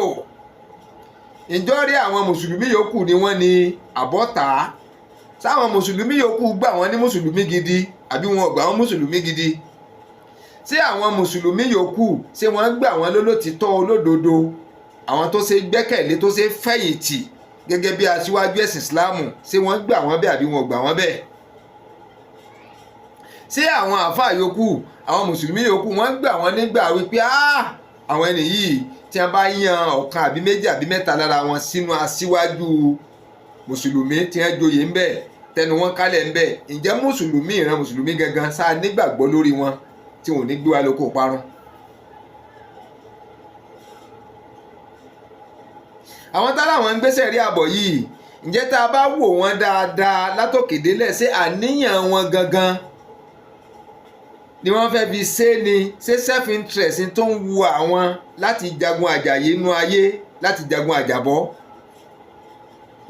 Ǹjọ́ rí àwọn mùsùlùmí yòókù ni wọ́n ní àbọ̀tá? Sáwọn mùsùlùmí yòókù gbà wọ́n ní mùsùlùmí gidi, àbí wọn ò gbà wọ́n mùsùlùmí gidi? Ṣé àwọn mùsùlùmí yòókù, ṣé wọ́n gbà wọ́n lólótìtọ́, olódodo, àwọn tó ṣe gbẹ́kẹ̀lé, tó ṣe fẹ̀yìntì gẹ́gẹ́ bí aṣíwájú ẹ̀sìn Ìsìláàmù? Ṣé wọ́n gbà wọ́n bẹ́ẹ̀, àbí wọn ò gbà wọ́n bẹ́ẹ̀? Ṣé àwọn àáfàá yòókù, àwọn mùsùlùmí yòókù, wọ́n gbà wọ́n nígbà wípé àwọn ẹni yìí, tí wọ́n bá yan ọ̀kan àbí méjì àbí mẹ́ta lára wọn sínú aṣíwájú mùsùlùmí tí wọ́n joyè ń bẹ̀, Tẹnu wọn kálẹ̀ ń bẹ̀. Ǹjẹ́ mùsùlùmí, ìran mùsùlùmí gangan sáà nígbàgbọ́ lórí wọn tí wọn ò ní gbé wa lóko parun? Àwọn tá láwọn ń gbéṣẹ́ rí àbọ̀ yìí, ǹjẹ́ tá a bá wò wọ́n dáadáa látòkè délẹ̀, ṣé àníyàn wọn gangan ni wọ́n fẹ́ fi ṣe ni? Ṣé self interest tó ń wu àwọn láti jagun àjàyè inú ayé, láti jagun àjàbọ́,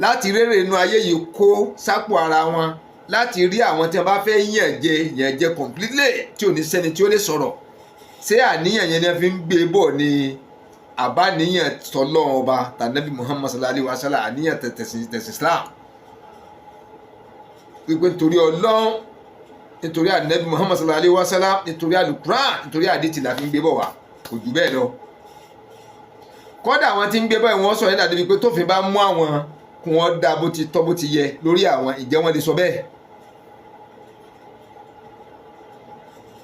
láti rérè inú ayé yìí kó sápò ara wọn, láti rí àwọn tí wọ́n bá fẹ́ yàn jẹ, yàn jẹ completely, tí ò ní sẹ́ni tí ó lè sọ̀rọ̀? Ṣé àníyàn yẹn ni wọ́n fi ń gbé bọ̀ ni, àbáníyàn tọlọ́run ọba tànàbí Muhammad sallallahu alayhi wa sallam, àníyàn tẹ̀sìn Islam, wípé nítorí Ọlọ́run, nítorí ànábì Muhammad sallallahu alayhi wa sallam, nítorí alukuran, nítorí àdìtì la fi ń gbé bọ̀ wá? Kò jù bẹ́ẹ̀ lọ. Kọ́dà àwọn tí ń gbé báyìí, wọ́n sọ yẹn dàbí pé tófin bá mú àwọn, kí wọ́n dá bó ti tọ́ bó ti yẹ lórí àwọn. Ìjẹ́ wọ́n lè sọ bẹ́ẹ̀?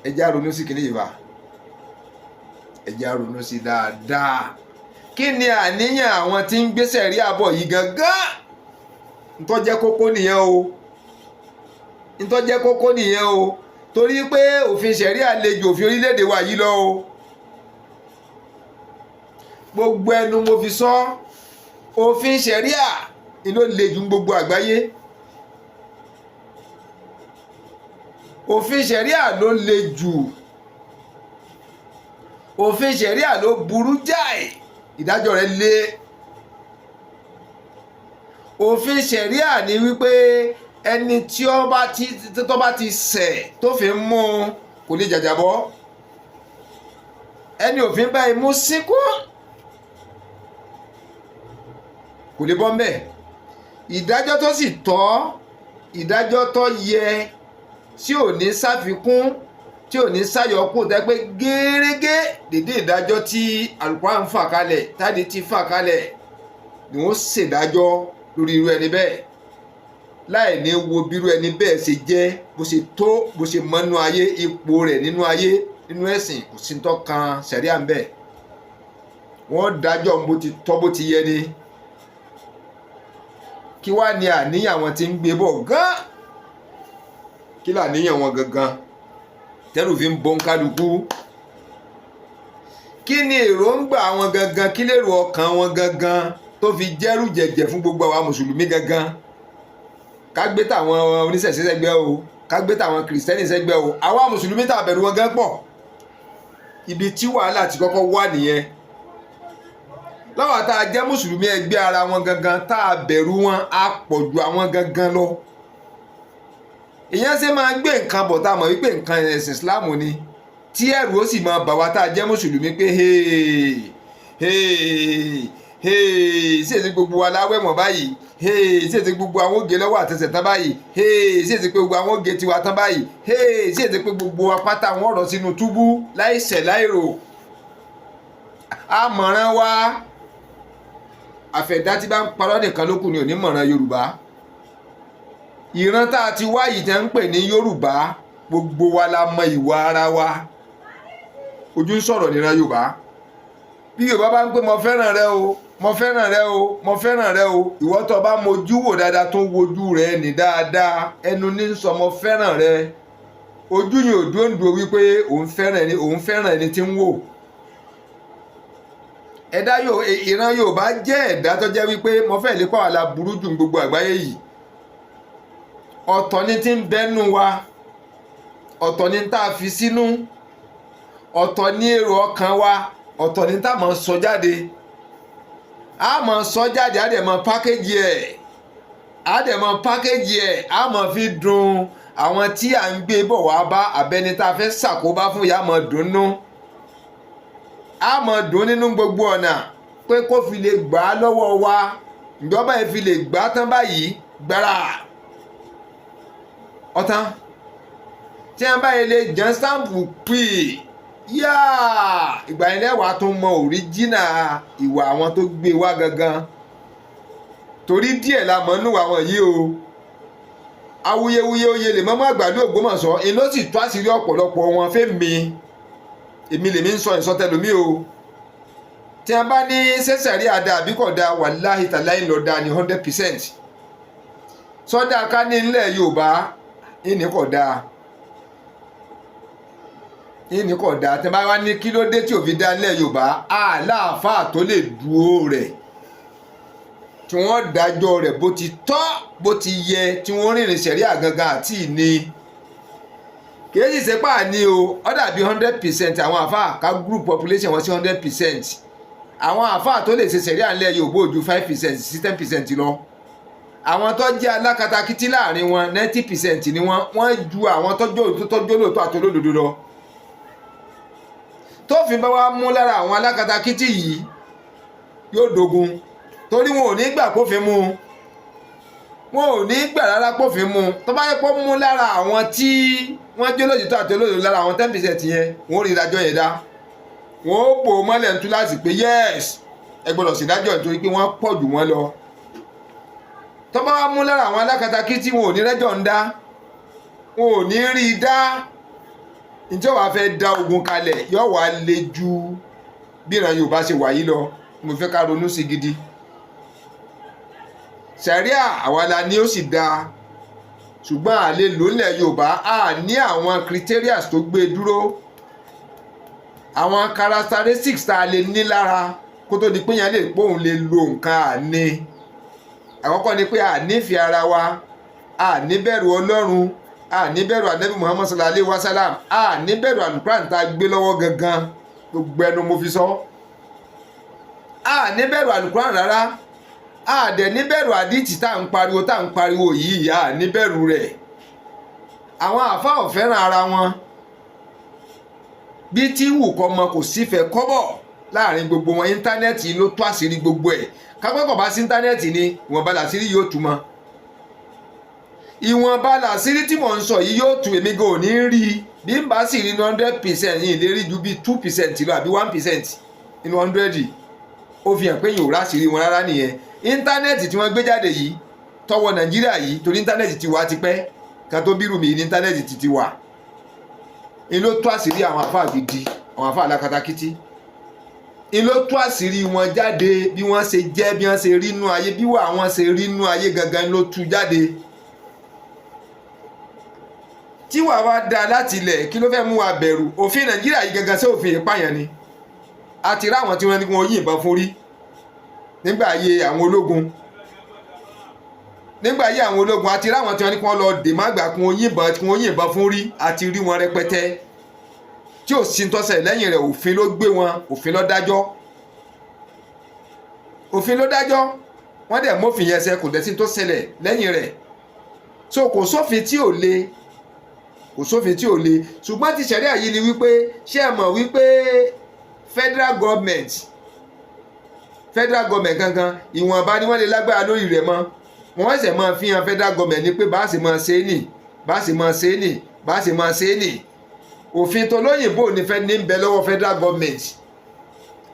Ẹ jẹ́ á ronú sí kìnìún yìí wá, ẹ jẹ́ á ronú sí dáadáa. Kí ni àníyàn àwọn tí ń gbéṣẹ́ rí àbọ̀ yìí gangan? Ntọ́ jẹ́ kókó nìyẹn o, ntọ́ jẹ́ kókó nìyẹn o, torí pé òfin ṣẹ̀ríà le ju òfin orílẹ̀-èdè wa yìí lọ o. Gbogbo ẹnu mo fi sọ, òfin ṣẹ̀ríà ni ló le jù gbogbo àgbáyé. Òfin ṣẹ̀ríà ló le jù, òfin ṣẹ̀ríà ló burú jáì, ìdájọ́ rẹ̀ le. Òfin ṣẹ̀ríà ni wípé ẹni tí ó bá ti tó bá ti ṣẹ̀ tó fi ń mú un kò lè jàjàbọ́. Ẹni òfin báyìí mú síkú kò lè bọ́ mbẹ́. Ìdájọ́ tó sì tọ́, ìdájọ́ tó yẹ, tí ò ní ṣàfikún, tí ò ní ṣàyọkù, tẹ́ pé gẹ́rẹ́gẹ́ dédé ìdájọ́ tí Al-Qur'an fà kalẹ̀, táde ti fà kalẹ̀ ni wọ́n ṣèdájọ́ lórí irú ẹni bẹ́ẹ̀, láì ní wo bírú ẹni bẹ́ẹ̀ ṣe jẹ́, bó ṣe tó, bó ṣe mọ́ nínú ayé, ipò rẹ̀ nínú ayé, nínú ẹ̀sìn. Kò sí tó kan ṣẹ̀ríà ń bẹ̀. Wọ́n dájọ́ bó ti tọ́ bó ti yẹ ni. Kí wá ní àníyàn àwọn tí ń gbé bọ̀ gán? Kí làníyàn wọn gangan tẹ́rù fi ń bọ́ ń kálukú? Kí ni èròǹgbà wọn gangan? Kí lèrò ọkàn wọn gangan tó fi jẹ́rù jẹ̀jẹ̀ fún gbogbo àwa mùsùlùmí gangan? Ká gbé tàwọn oníṣẹ̀ṣe sẹ́gbẹ́ o, ká gbé tàwọn kìrìsìtẹ́nì sẹ́gbẹ́ o, àwa mùsùlùmí tá a bẹ̀rù wọn gan pọ̀. Ibi tí wàhálà ti kọ́kọ́ wà nìyẹn. Láwọn tá a jẹ́ mùsùlùmí ẹgbẹ́ ara wọn gangan tá a bẹ̀rù wọn, á pọ̀ ju àwọn gangan lọ. Ìyẹn ṣe máa gbé nǹkan bọ̀ tá a mọ̀ wípé nǹkan ẹ̀sìn Islam ni, tí ẹ̀rù ó sì máa bà wá tá a jẹ́ mùsùlùmí pé hey hey hey, ṣé èsì gbogbo wa láwẹ̀mọ̀ báyìí? Hey, ṣé èsì gbogbo àwọn oge lọ́wọ́ àtẹsẹ̀ tán báyìí? Hey, ṣé èsì pé gbogbo àwọn oge tiwa tán báyìí? Hey, ṣé èsì pé gbogbo wa pátá wọn rọ̀ sínú túbú láìṣẹ̀ láìrò? Àmọ̀ràn wa, àfẹ̀dá tí bá ń parọ́ nìkan ló kù ní onímọ̀ràn Yorùbá. Ìran tá a ti wá yìí tẹ́ ń pè ní Yorùbá, gbogbo wa la mọ ìwà ara wa. Ojú ń sọ̀rọ̀ níran Yorùbá. Bí Yorùbá bá ń pè mo fẹ́ràn rẹ o, mo fẹ́ràn rẹ o, mo fẹ́ràn rẹ o, ìwọ tó bá mojú wò dáadáa, tó wojú rẹ ní dáadáa, ẹnu ní sọ mo fẹ́ràn rẹ, ojú yìí ò dúró ń dúró wípé òun fẹ́ràn ẹni, òun fẹ́ràn ẹni tí ń wò. Ẹ̀dá ìran Yorùbá jẹ́ ẹ̀dá tó jẹ́ wípé mo fẹ́ lè pàwọ́ la burú jù ní gbogbo àgbáyé yìí. Ọ̀tọ̀ ni tí ń bẹ́nu wa, ọ̀tọ̀ ni tá a fi sínú, ọ̀tọ̀ ni èrò ọkàn wa, ọ̀tọ̀ ni tá a máa sọ jáde. A máa sọ jáde, a dẹ̀ máa pákéjì ẹ̀, a dẹ̀ máa pákéjì ẹ̀, a máa fi dùn àwọn tí à ń gbé bọ̀ wá bá, abẹni tá a fẹ́ ṣàkóbá fún yà, máa dùnnú, a máa dùn nínú gbogbo ọ̀nà pé kó fi lè gbà á lọ́wọ́ wa. Ìjọba yìí fi lè gbà á tán báyìí gbára ọ̀tán tí wọ́n bá yẹ lè jẹ́ stamp pì yáà, ìgbà yẹn lẹ́wàá tó mọ òríjínà ìwà àwọn tó gbé wá gangan, torí díẹ̀ la mọ̀ nínú àwọn yìí o. Awuyewuye oyè lè mọ́mọ́ àgbàdo Ògbómọ̀ṣọ́ ń ló sì tú àṣírí ọ̀pọ̀lọpọ̀ wọn. Fẹ́mi èmi lèmi ń sọ ìsọtẹlómi o. Tí wọ́n bá ní sẹ́sẹ̀rí àdá àbí kò dáa, wàláhì tàláhì lọ dáa ní 100%. Sọ́dá ká ní ilẹ̀ Yorùbá ìní kò dáa, ìní kò dáa. Tẹ́ bá wá ní kí ló dé tí ò fi dá ilẹ̀ Yorùbá, àláàfáà tó lè dúró rẹ̀, tí wọ́n dájọ́ rẹ̀ bó ti tọ́, bó ti yẹ, tí wọ́n rìnrìn sẹ̀ríà gangan àti ìní kìí sì ṣe pàà ní o. Ó dàbí 100% àwọn àfáà, ká group population wọn sí 100%, àwọn àfáà tó lè ṣe sẹ̀ríà ńlẹ̀ Yorùbá ò ju 5% sí 10% lọ. Àwọn tó jẹ́ alákatakítí láàrin wọn, 90% ni wọ́n. Wọ́n ju àwọn tọ́jú lóòótọ́ àti olódodo lọ. Tófin bá wá mú lára àwọn alákatakítí yìí, yóò dogun, torí wọn ò ní gbà kófin mú, wọn ò ní gbà rárá kófin mú. Tó bá yẹ kó mú lára àwọn tí wọ́n jẹ́ olóòtítọ́ àti olódodo, lára àwọn 10% yẹn, wọ́n ò rí ìdájọ́ yẹn dá, wọ́n ó bò ó mọ́lẹ̀ ń tú láti pé yes, ẹ gbọ́dọ̀ sí ìdájọ́, nítorí pé wọ́n pọ̀ jù wọ́n lọ. Tó bá wá mú lára àwọn alákatakítí, wọn ò ní rẹ́jọ́ ń dá, wọn ò ní rí i dá. Ǹjẹ́ wàá fẹ́ dá ogun kalẹ̀, yóò wá le ju bí ìran Yorùbá ṣe wà yìí lọ. Mo fẹ́ ká ronú sí gidi. Sẹ̀ríà àwa la ní, ó sì dáa, ṣùgbọ́n a lè lò nílẹ̀ Yorùbá. A ní àwọn criteria tó gbé dúró, àwọn characteristics tá a lè ní lára kó tó di pé yẹn lè póun lè lo nǹkan. Àní àkọ́kọ́ ni pé a nífẹ̀ẹ́ ara wa, a níbẹ̀rù Ọlọ́run, a níbẹ̀rù Anabi Muhammad sallallahu alayhi wa sallam, a níbẹ̀rù Alukuran tá a gbé lọ́wọ́ gangan. Gbogbo ẹnu mo fi sọ, a níbẹ̀rù Alukuran rárá, a dẹ̀ níbẹ̀rù àdìtì tá à ń pariwo, tá à ń pariwo yìí, a níbẹ̀rù rẹ̀. Àwọn àáfàá ò fẹ́ràn ara wọn bí tí wù kọ́ mọ, kò sífẹ̀ẹ́ kọ́bọ̀ láàrin gbogbo wọn. Íńtánẹ́ẹ̀tì ló tó àṣírí gbogbo ẹ̀. Kápẹ́kọ̀ bá sí íńtánẹ́ẹ̀tì ni, ìwọ̀nba làṣírí yóò tú mọ́. Ìwọ̀nba làṣírí tí mò ń sọ yìí yóò tú. Èmi gan ò ní rí i. Bí n bá sì rí 100% yìí, lè rí ju bí 2% lọ àbí 1% nínú 100. Ó fi hàn pé yóò ráṣìírí wọn rárá nìyẹn. Íńtánẹ́ẹ̀tì tí wọ́n gbé jáde yìí tọwọ́ Nàìjíríà yìí, torí íńtánẹ́ẹ̀tì ti wà tipẹ́ ká tó bírù mi ní, íńtánẹ́ẹ̀tì ti wà ń ló tó àṣírí àwọn àfáà gidi, àwọn àfáà alákatakítí ń ló tó àṣírí wọn jáde, bí wọ́n ṣe jẹ́, bí wọ́n ṣe rí nú ayé, bí wọ́n àwọn ṣe rí nú ayé gangan ló tú jáde. Tí wàá wá da láti ilẹ̀, kí ló fẹ́ mú wa bẹ̀rù òfin Nàìjíríà yìí gangan? Sí òfin ìpààyàn ni? A ti ráwọn tí wọ́n ní kí wọ́n yìnbọn fún rí nígbà ayé àwọn ológun. Nígbà ayé àwọn ológun, a ti ráwọn tí wọ́n ní kí wọ́n lọ dè má gbà kí wọ́n yìnbọn fún rí. A ti rí wọn rẹpẹtẹ tí ò sí tọ́sẹ̀ lẹ́yìn rẹ̀. Òfin ló gbé wọn, òfin ló dájọ́, òfin ló dájọ́. Wọ́n dẹ̀ mófin yẹn ṣẹ, kò dẹ̀ sí tó ṣẹlẹ̀ lẹ́yìn rẹ̀. So kò sófin tí ò le, kò sófin tí ò le. Ṣùgbọ́n ti ṣẹ̀ríà yìí ni wípé, ṣé ẹ mọ̀ wípé federal government gangan, ìwọ̀nba ni wọ́n lè lágbára lórí rẹ̀ mọ́. Wọ́n ṣẹ̀ máa fi hàn federal government ni pé bá a ṣe máa ṣe é nì, bá a ṣe máa ṣe é nì, bá a ṣe máa ṣe é nì. Òfin tó lóyìnbó ní fẹ́ ní bẹ lọ́wọ́ federal government.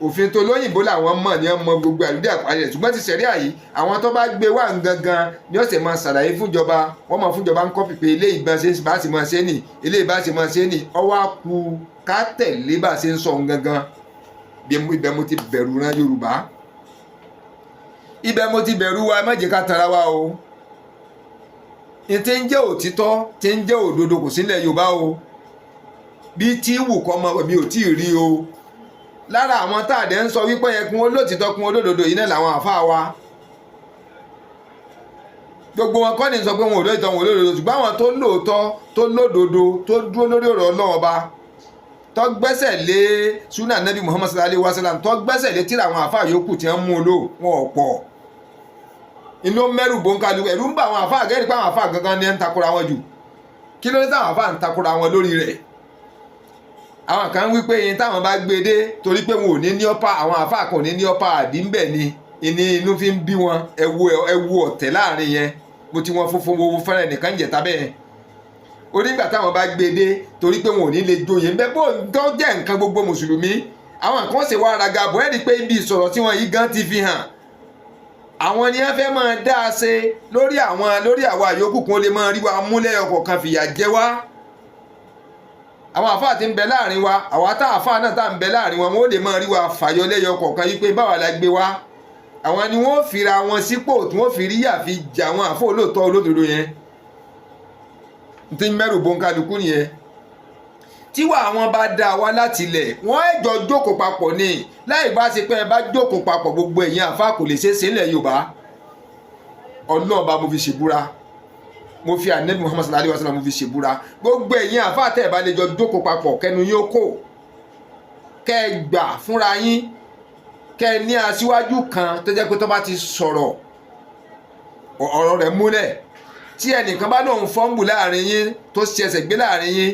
Òfin tó lóyìnbó làwọn mọ̀ ní ọmọ gbogbo àlùdí àpárí rẹ̀. Ṣùgbọ́n ti ṣẹ̀ríà yìí, àwọn tó bá gbé wá gangan ní ọ̀sẹ̀ máa ṣàlàyé fúnjọba. Wọ́n máa fúnjọba ń copy pé eléyìí bá ṣe bá ṣe máa ṣe nì, eléyìí bá ṣe máa ṣe nì. Ọwọ́ á kú ká tẹ̀lé bá ṣe ń sọ ohun gangan. Ibẹ̀ mo ti bẹ̀rù ran Yorùbá, ibẹ̀ mo ti bẹ̀rù wa. Ẹ má jẹ́ ká tara wa o. Ní tí ń jẹ́ òtítọ́, tí ń jẹ́ òdodo, kò sílẹ̀ Yorùbá o. Bí tí wù kọ́ mọ, mi ò tí ì rí o. Lára àwọn tá a dẹ̀ ń sọ wípé yẹ kún olótìtọ́, kún olódodo yìí náà làwọn àfáà wa. Gbogbo wọn kọ́ ni sọ pé wọn ò lóòótọ́, wọn ò lódodo, ṣùgbọ́n àwọn tó lóòótọ́, tó lódodo, tó dúró lórí ọ̀rọ̀ Ọlọ́run Ọba, tó gbẹ́sẹ̀ lé sunnah Nabi Muhammad sallallahu alayhi wa sallam, tó gbẹ́sẹ̀ lé tíra àwọn àfáà yòókù tí wọ́n mú un lò, wọn ò pọ̀. Inú mẹ́rù bòńkàlù, ẹ̀rù ń bà àwọn àfáà gẹ́gẹ́ pé àwọn àfáà gangan ní ẹ̀ ń takora wọn jù. Kí ló dé táwọn àfáà ń takora wọn lórí rẹ̀? Àwọn kan wí pé yín táwọn bá gbé dé, torí pé wọn ò ní ní ọ́pá, àwọn àfáà kan ò ní ní ọ́pá àdínbẹ̀ ni ìní inú fi ń bí wọn. Ẹ wo ọ̀tẹ̀ láàrin yẹn. Mo ti wọn funfun wo fẹ́rẹ̀ nìkan jẹ̀ta bẹ́ẹ̀. Onígbà táwọn bá gbé dé, torí pé wọn ò ní lè joyè ńbẹ, bó tó jẹ́ nǹkan gbogbo mùsùlùmí, àwọn kan ṣe wá raga bọ̀. Ẹ́ rí i pé ibi ìsọ̀rọ̀ tí wọ́n yìí gan ti fi hàn, àwọn ni wọ́n fẹ́ máa dá a ṣe lórí àwọn, lórí àwa yòókù, kún ó lè máa rí wa múlẹ̀ ọkọ̀ kan fìyà jẹ wá. Àwọn àfáà tí ń bẹ láàrin wa, àwa tá àfáà náà tá ń bẹ láàrin wọn, wọn ó lè máa rí wa fàyọ lẹ́yọ kọ̀ọ̀kan yìí pé báwa la gbé wa. Àwọn ni wọ́n fira wọn sípò tí wọ́n fi ríyà fi jà àwọn àfọ olóòótọ́ olódodo yẹn. N tí ń mẹ́rù bóńkálukú nìyẹn. Tíwà àwọn bá dá wa láti ilẹ̀, wọ́n ẹ̀jọ̀ jókòó papọ̀ ni. Láì bá ṣe pé ẹ bá jókòó papọ̀, gbogbo ẹ̀yin àfa kò lè ṣeé ṣe ńlẹ̀ Yorùbá. Ọlọ́run bá mo fi ṣèbúra, mo fi Ànábì Muhammad sallallahu alayhi wa sallam mo fi ṣèbúra, gbogbo ẹ̀yin àfa tẹ̀ bá lè jọ jókòó papọ̀, kẹnu yín ó kò, kẹ́ ẹ gbà fúnra yín, kẹ́ ẹ ní aṣíwájú kan tó jẹ́ pé tó bá ti sọ̀rọ̀, ọ̀rọ̀ rẹ̀ múlẹ̀. Tí ẹnìkan bá lóun fọ́nbù láàrin yín, tó ṣe ẹsẹ̀ gbé láàrin yín,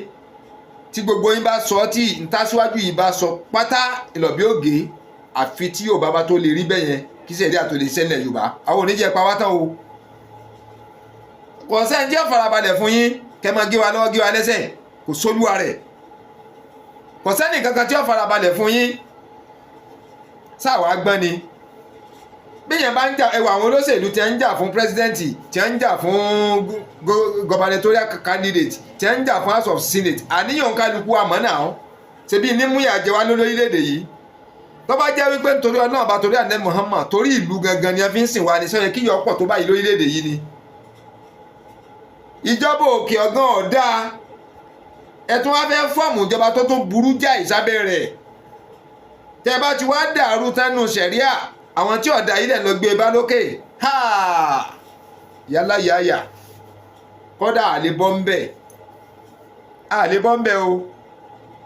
tí gbogbo yín bá sọ, tí ntàṣíwájú yìí bá sọ pátá, ìlọ̀bí ògè. Àfi tí Yorùbá bá tó lè rí bẹ́ẹ̀ yẹn, kí sẹ̀rí àtò lè ṣẹlẹ̀ Yorùbá. Àwọn oníjẹ́ pa wá tán o. Kò sẹ́ni tí ó farabalẹ̀ fún yín kẹ́ máa gé wa lọ́wọ́, gé wa lẹ́sẹ̀. Kò sólúwa rẹ̀, kò sẹ́ni kankan tí ó farabalẹ̀ fún yín. Sáwàá gbọ́n ni bíyẹn bá ń jà. Ẹwà àwọn olóṣèlú tí ń jà fún president, tí ń jà fún gubernatorial candidate, tí ń jà fún House of Senate, àníyàn kálukú àmọ́ náà ṣebí nímúyà jẹ wá lórílẹ̀‐èdè yìí. Tó bá jẹ́ wípé nítorí Ọlọ́run bá, torí àná Muhammad, torí ìlú gangan ni a fi ń sìn wá ní sọ́yẹ kíyọ̀ ọ̀pọ̀ tó báyìí lórílẹ̀‐èdè yìí ni. Ìjọba òkè ọ̀gán ọ̀dá, ẹ tún wá fẹ́ form ìjọba tó tún burú jáì sábẹ́ rẹ̀. Tẹ́ bá ti wá dàrú tánú sẹ̀ríà, àwọn tí ọ̀dà ilẹ̀ lọ gbé bá lókè ha, yálà yáyà, kọ́dà àlebọ́ ń bẹ̀, àlebọ́ ń bẹ̀ o.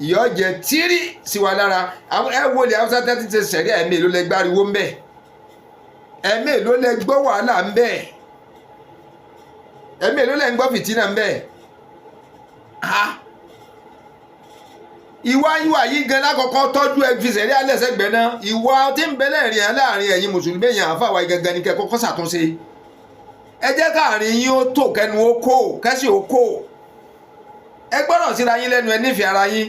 Ìyọ́ jẹ tírí sí wa lára. Ẹ wo ilẹ̀ Haúsá tẹ́tí ti sẹ̀ríà, ẹ̀mí ló lẹ gbáriwó ń bẹ̀? Ẹ̀mí ló lẹ gbọ́ wàhálà ń bẹ̀? Ẹ̀mí ló lẹ ń gbọ́ fìtínà ń bẹ̀? Ha, ìwà ìwà yìí gan lákọ̀ọ́kọ́ tọ́jú. Ẹ fi sẹ̀rí alẹ́sẹ̀gbẹ́ náà. Ìwà tí ń bẹ lẹ́rìn ẹ̀ láàrin ẹ̀yin mùsùlùmí, ẹ̀yin àfàwà gangan ni kẹ́ kọ́kọ́ ṣàtúnṣe. Ẹ jẹ́ káàrin yín ó tò, kẹnu ó kó, kẹ́sì ó kó. Ẹ gbọ́dọ̀ síra yín lẹ́nu. Ẹ nífẹ̀ẹ́ ara yín,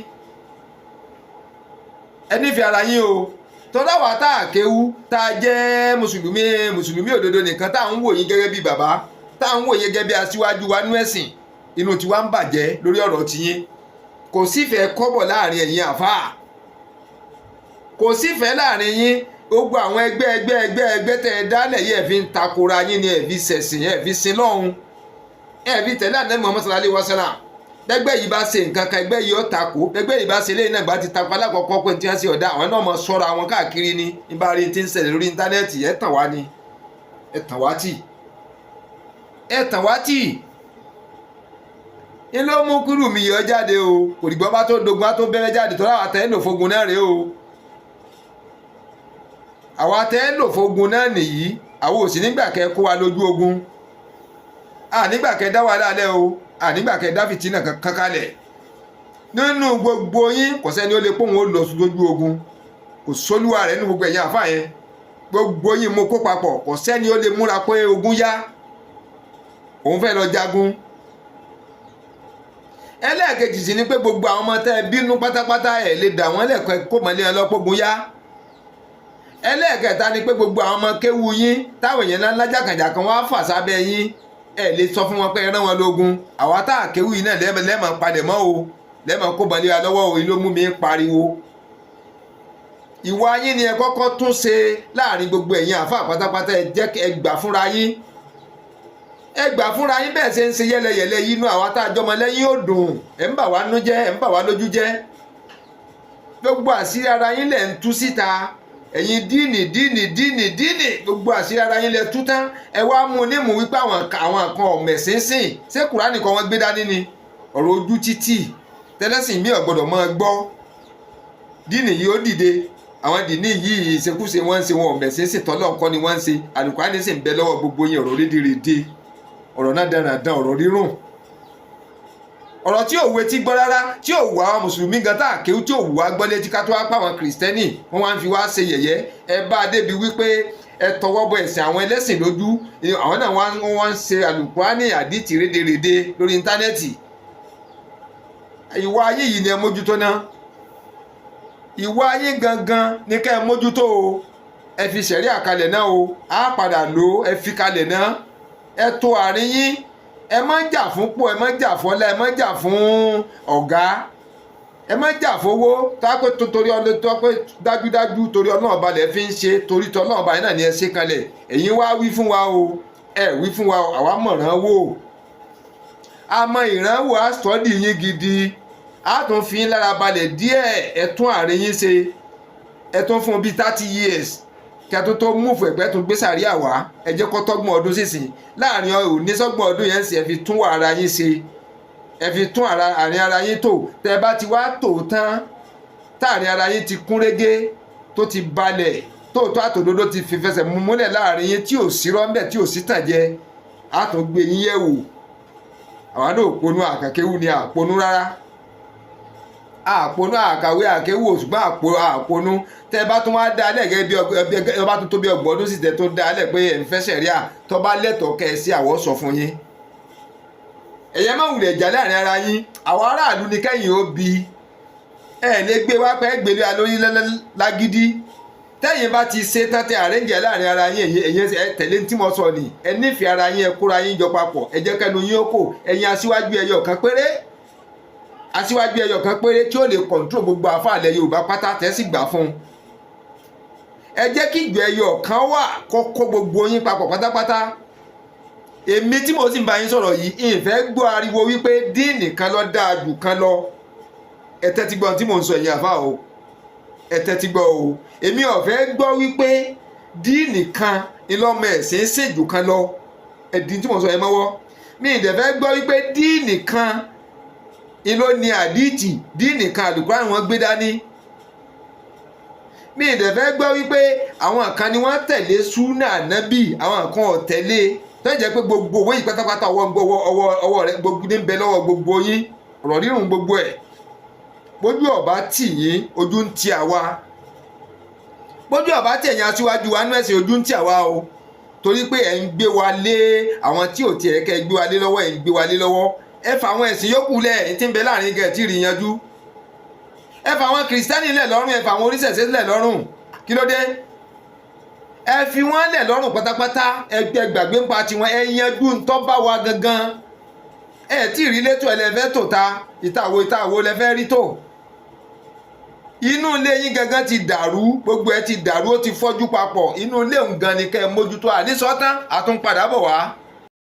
ẹ nífẹ̀ẹ́ ara yín o. Tọ́lá wa tá a kéwú, tá a jẹ́ mùsùlùmí, mùsùlùmí òdodo nìkan, tá à ń wò yín gẹ́gẹ́ bí bàbá, tá à ń wò yín gẹ́gẹ́ bí aṣíwájú wa nú ẹ̀sìn, inú tiwa ń bàjẹ́ lórí ọ̀rọ̀ tiyín. Kò sífẹ̀ẹ́ kọ́bọ̀ láàrin ẹ̀yin àfáà, kò sífẹ̀ẹ́ láàrin yín. Gbogbo àwọn ẹgbẹ́ ẹgbẹ́ ẹgbẹ́ ẹgbẹ́ tẹ́ ẹ dálẹ̀ yìí, ẹ̀ fi ń takora yín ni. Ẹ̀ fi ṣẹ̀sìn, ẹ̀ fi sin lọ́hùn, ẹ̀ fi tẹ̀lé Ànábì Muhammad sallallahu alaihi wasallam. Gbẹgbẹ́ yìí bá ṣe nǹkan kan, ẹgbẹ́ yìí ó takò. Gbẹgbẹ́ yìí bá ṣe léyìn náà, bá ti takò alákọ̀ọ́kọ́ pé tí wọ́n ṣe ọ̀dà, àwọn náà mọ̀ sọ́ra wọn káàkiri ni. Nígbà rí tí ń ṣẹlẹ̀ lórí íńtánẹ́ẹ̀tì, ẹ̀ tàn wá ni, ẹ̀ tàn wá tì, ẹ̀ tàn wá tì ní ló mú kúrú mi yọ jáde o. Kò dìgbọ́ bá tó dogun á tó bẹ́rẹ̀ jáde tó láwọn àtẹ́ lò fogun náà rèé o. Àwọn àtẹ́ lò fogun náà nìyí. Àwọn ò sí nígbà kẹ́ kó wa lójú ogun, à nígbà kẹ́ dá wàhálà lẹ́ o, à nígbà kẹ́ dá fìtínà kankan kalẹ̀ nínú gbogbo yín. Kò sẹ́ni ó lè pòun ó lọ sójú ogun. Kò sólúwa rẹ̀ nínú gbogbo ẹ̀yin àfáà yẹn. Gbogbo yín mo kó papọ̀, kò sẹ́ni ó lè múra pé ogun yá, òun fẹ́ lọ jagun. Ẹlẹ́ẹ̀kejì sì ni pé gbogbo àwọn ọmọ tẹ́ ẹ bínú pátápátá, ẹ̀ lè dà wọ́n lẹ́kọ̀ọ́ kó mọ́lé ẹ lọ́pọ̀gun yá. Ẹlẹ́ẹ̀kẹta ni pé gbogbo àwọn ọmọ kéwu yín, táwọn èèyàn ńlá jàkànjàkàn wọ́n á fà sábẹ́ yín, ẹ lè sọ fún wọn pé ẹ rán wọn lógun. Àwa tá a kéwu yìí náà lẹ́ẹ̀mọ̀ palẹ̀ mọ́ o, lẹ́ẹ̀mọ̀ kó mọ́lé wa lọ́wọ́ o. Ló mú mi pariwo. Ìwà yín ni ẹ kọ́kọ́ tún ṣe láàrin gbogbo ẹ̀yin àfáà pátápátá. Ẹ jẹ́ ẹ gbà fúnra yín, ẹ gbà fúnra yín. Bẹ́ẹ̀ ṣe ń ṣe yẹ́lẹyẹ̀lẹ yìí, inú àwa tá a jọmọ lẹ́yìn ò dùn. Ẹ̀ ń bà wá nú jẹ́, ẹ̀ ń bà wá lójú jẹ́. Gbogbo àṣírí ara yín lẹ̀ ń tú síta. Ẹ̀yin díìnì díìnì díìnì díìnì, gbogbo àṣírí ara yín lẹ̀ tú tán. Ẹ wá mú un nímú wípé àwọn kan ọ̀mẹ̀sìnsìn. Ṣé Kùránì kan wọ́n gbé dání ni? Ọ̀rọ̀ ojú títì tẹ́lẹ̀sìn mi ò gbọ́dọ̀ máa gbọ́. Díìnì yìí ó dìde, àwọn dìní yìí, ìṣekúṣe wọ́n ń ṣe, wọn ọ̀mẹ̀sìnsìn, tọ́lọ́ nǹkan ni wọ́n ń ṣe. Àlùkùránì sì ń bẹ lọ́wọ́ gbogbo yín. Ọ̀rọ̀ rédèrèdè, ọ̀rọ̀ náà dáradára, ọ̀rọ̀ rírùn, ọ̀rọ̀ tí ò wo etí gbọ́ rárá, tí ò wù àwọn mùsùlùmí gan tá àkéwú, tí ò wù wá gbọ́ létí, ká tó wá pa àwọn kìrìsìtẹ́nì, wọ́n wá ń fi wá ṣe yẹ̀yẹ́. Ẹ bá a débi wípé ẹ tọwọ́ bọ ẹ̀sìn àwọn ẹlẹ́sìn lójú. Àwọn náà wọ́n ń ṣe àlùkùránì àdìtì rédèrèdè lórí íńtánẹ́ẹ̀tì. Ìwà ayé yìí ni ẹ mójútó náà. Ìwà ayé gangan ni ká ẹ mójútó o. Ẹ fi ṣẹ̀rí àkalẹ̀ náà o, á padà lò ó. Ẹ fi kalẹ̀ náà, ẹ tó àárín yín. Ẹ má jà fún pò, ẹ má jà fọlá, ẹ má jà fún ọ̀gá. Ẹ má jà fowó tó pé torí ọdún tó pé dájúdájú, torí Ọlọ́run Ọba lẹ̀ fi ń ṣe, torí tọ́lọ́run Ọba yẹn náà ni ẹ ṣe kalẹ̀. Ẹ̀yin wá wí fún wa o, ẹ wí fún wa o. Àwa mọ̀ràn wò, a mọ ìrànwọ́, a study yín gidi, a tún fi yín lára balẹ̀ díẹ̀. Ẹ tún àárín yín ṣe, ẹ tún fún bíi 30 years kí a tó tó move ẹ̀pẹ́ tó gbé sàríà wá. Ẹ jẹ́ kó tọ́gbọ̀n ọdún sísìn. Láàrin òní sọ́gbọ̀n ọdún yẹn sì, ẹ fi tún ara yín ṣe, ẹ fi tún àárín ara yín tò. Tẹ́ ẹ bá ti wá tò tán, táàrin ara yín ti kún régé, tó ti balẹ̀, tóòtọ́ àtòdodo ti fi fẹsẹ̀ múlẹ̀ láàrin yín, tí ò sí rọ́ńbẹ̀, tí ò sí tàjẹ, á tún gbé yín yẹ̀ wò. Àwa náà ò ponú, àkàkéwù ni, àponú rárá, àponú, àkàwé, àkéwù, ṣùgbọ́n àponú. Tẹ́ ẹ bá tún wá dá alẹ́ gẹ́gẹ́ bí ọba tó tó bí 30 ọdún sì tẹ́ tó dá alẹ́ pé ẹ̀ ń fẹ́ sẹ̀ríà, tó bá lẹ́tọ̀ọ́ kẹ́ ẹ sí, àwọ̀ sọ fún yín. Ẹ̀yẹ́ má wulẹ̀ jà láàrin ara yín. Àwọn aráàlú ni kẹ́yìn ó bi. Ẹ̀ lè gbé wá pẹ́ gbélé wa lórí lágídí. Tẹ́yìn bá ti ṣe tán, tẹ arrange láàrin ara yín, èyí ẹ tẹ̀lé tí mo sọ ni. Ẹ nífẹ̀ẹ́ ara yín, ẹ kóra yín jọ papọ̀, ẹ jẹ́ kẹ́nu yín ó kò. Ẹ̀yin aṣíwájú ẹyọ kan péré, aṣíwájú ẹyọ kan péré tí ó lè control gbogbo àfàlẹ̀ Yorùbá pátá, tẹ́ sì gbà fún un. Ẹ jẹ́ kí ìjọ ẹyọ kan wà kó kó gbogbo yín papọ̀ pátápátá. Èmi tí mo sì ń bá yín sọ̀rọ̀ yìí, ìfẹ́ gbọ́ ariwo wípé díìnì kan lọ dáa jù kan lọ. Ẹ tẹ́tí gbọ́ tí mò ń sọ, ẹ̀yin àfáà o, ẹ tẹ́tí gbọ́ o. Èmi ò fẹ́ gbọ́ wípé díìnì kan ìlọ́mọ ẹ̀sìn ṣèjù kan lọ. Ẹ̀dín tí mò ń sọ yẹn mọ́wọ́ mi ì dẹ̀ fẹ́ gbọ́ wípé díìnì kan ìlò ní àdìtì, díìnì kan àlùkùránì wọn gbé dání. Mi ì dẹ̀ fẹ́ gbọ́ wípé àwọn kan ni wọ́n tẹ̀lé súnà nábì, àwọn kan ò tẹ̀lé, tó jẹ́ pé gbogbo owó yìí pátápátá, ọwọ́ ọwọ́ ọwọ́ rẹ gbogbo ní bẹ lọ́wọ́ gbogbo yín, ọ̀rọ̀ rírùn gbogbo ẹ̀. Bójú ọba tì yín, ojú ń ti àwa. Bójú ọba tì ẹ̀yin aṣíwájú wa nú ẹ̀sìn, ojú ń tì àwa o, torí pé ẹ̀ ń gbé wa lé àwọn tí ò tiẹ̀ kẹ́ ẹ gbé wa lé lọ́wọ́, ẹ̀ ń gbé wa lé lọ́wọ́. Ẹ fà àwọn ẹ̀sìn yòókù lẹ̀, ẹ̀ tí ń bẹ láàrin gẹ̀ tí ì rí yanjú. Ẹ fà àwọn kìrìsìtánì lẹ̀ lọ́rùn, ẹ fà àwọn oníṣẹ̀ṣe lẹ̀ lọ́rùn. Kí ló dé? Ẹ fi wọ́n lẹ̀ lọ́rùn pátápátá. Ẹ gbàgbé ń pa tiwọn, ẹ yanjú ń tọ́ bá wa gangan. Ẹ tí ì rí létò ẹ lẹ fẹ́ tò ta ìtàwó, ìtàwó lẹ fẹ́ rí tò. Inú ilé yín gangan ti dàrú, gbogbo ẹ ti dàrú, ó ti fọ́jú papọ̀. Inú ilé òun gan ni kẹ́ ẹ mójútó. Àníṣọ́tán àtúnpadà bọ̀ wá.